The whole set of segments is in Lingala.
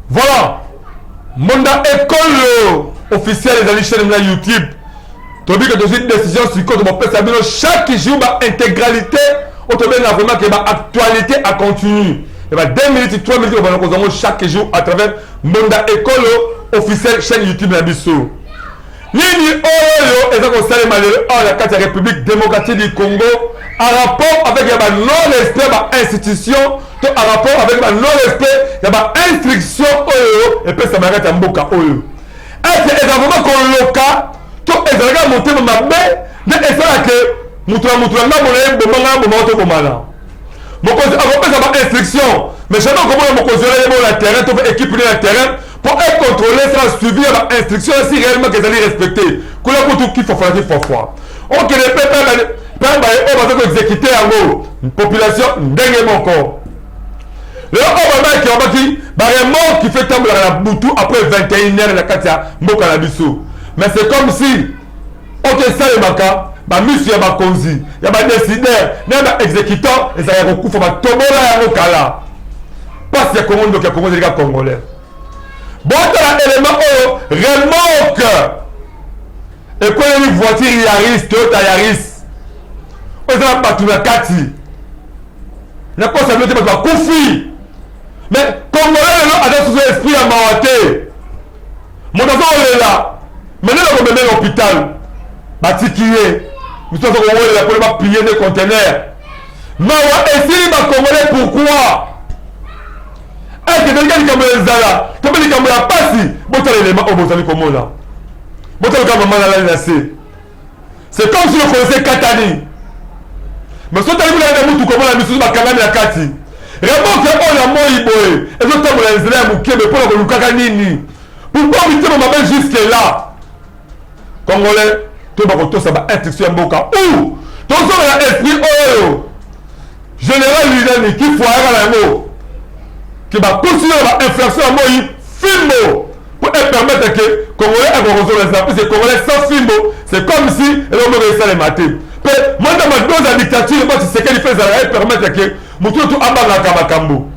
Voilà, Monda École officielle ezali chaîne na YouTube. Tobi que tozwi décision sikoyo tobopesa bino chaque jour ba intégralité oyo tobenga vraiment ke ba actualité à continu. Et ba 2 minutes, 3 minutes obana kozwa yango chaque jour à travers Mbonda Ekolo officiel chaîne YouTube na biso. Nini oyo eza kosalema lelo awa na kati ya République démocratique du Congo en rapport avec ya ba non respect ba institution to en rapport avec ba non respect ya ba instruction oyo epesama na kati ya mboka oyo. Est-ce eza vraiment koloka to ezalaka motema mabe nde esalaka moto na moto na ngambo na ye boma ngai boma to bomana? Mokonzi akopesa ba instruction, mais jamais okomona mokonzi wana ye moko na terrain to mpe équipe ne na terrain mpo econtrôle, sala suivi ya ba instruction si réellement ke ezali respecté. Kuna kutu kifwafwa na kifwafwa, okende mpe mpe baye oyo baza koexécute yango, population ndenge moko. Lelo oyo babaki babaki baremorque fe etambolaka na butu après 21 heures na kati ya mboka na biso, mais c'est comme si oyo esalemaka bamisu ya bakonzi, ya badécideur na ya baexécutant ezalaka kokufa, batobola yango kala. Mpasi ya Kongo, ndoki ya Kongo ezali kaka Congolais. Botala élément oyo, remorque ekweleli voiture Yaris, Toyota Yaris oyo eza na bato na kati. Nakosa bino te, bato bakufi. Mais Congolais lelo aza susu esprit ya mawa te. Moto azokolela, mais nde nakomeme na hôpital, batiki ye. Miso aza kowelela mpona bapille nde conteneur. Mawa esili Bacongolais. Pourquoi? Est-ce ezalika likambo ya nzala to mpe likambo ya pasi? Botala elema oyo bozali komona, botala kaka mama nalali na se. C'est comme si le connaissait katani, mais so otali kuna kaka mutuka, omona misusu bakangami na kati. Remorque oyo ya moi boye ezotambola nzela ya mokebe mpona kolukaka nini? Pourquoi mitema mabe jusque là? Congolais, to bakotosa bainstruction ya mboka ou tozonga na esprit oyo général linani kifwayaka na yango, ke bakusi oyo bainfraction ya moi, fimbo, po epermettre ke Congolais akokozonga nzela, puisque Congolais sans fimbo, c'est comme si eloko moko esalema te. Mpe mwanda madose ya dictature mpo Tshisekedi mpe ezalaka epermettre ke motu oyo abangaka makambo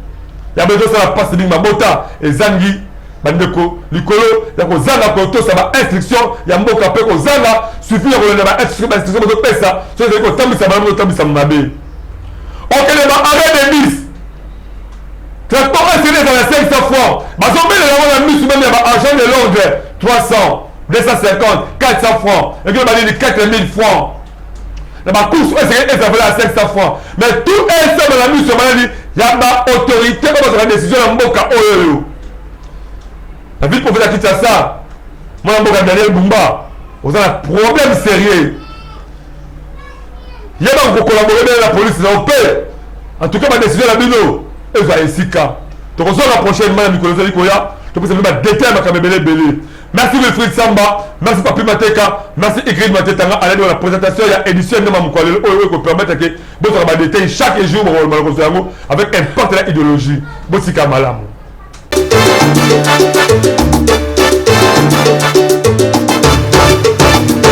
ya boye. Ezosala mpasi mingi, mabota ezangi bandeko likolo ya kozanga kotosa bainstruction ya mboka mpe kozanga suivi ya kolanda bainstruction. Bainstruction bozopesa soki ezali kotambwisa malamu, kotambwisa mabe. Okende ba arrêt de bus, transport esili ezala 500 francs, bazobelela yango na misu même ya baagent de l'ordre 300, 250, 400 francs, ekele banini 4000 francs na bacourse oyo esengeli ezala ya 500 francs. Mais tout esama na miso ya banani? Ya baautorité oyo bazwaka décision na mboka oyo. Na ville province ya Kinshasa, mwana mboka Daniel Bumba, oza na problème sérieux. Yeba kocollaborer bene na police na yo mpe en tout cas badécision na bino ezwa esika. Tokozonga prochainement na mikolo ezali koya, topesa bino badétail ya makambo ebele ebele. Merci Wilfried Samba, merci Papi Mateka, merci Ingrid Matetanga aladi na présentation ya édition ndema mokolo lelo oyo ekopermettre ke bozwaka badétail chaque jour. Bokolomala kozwa yango avec impact na idéologie. Botika malamu.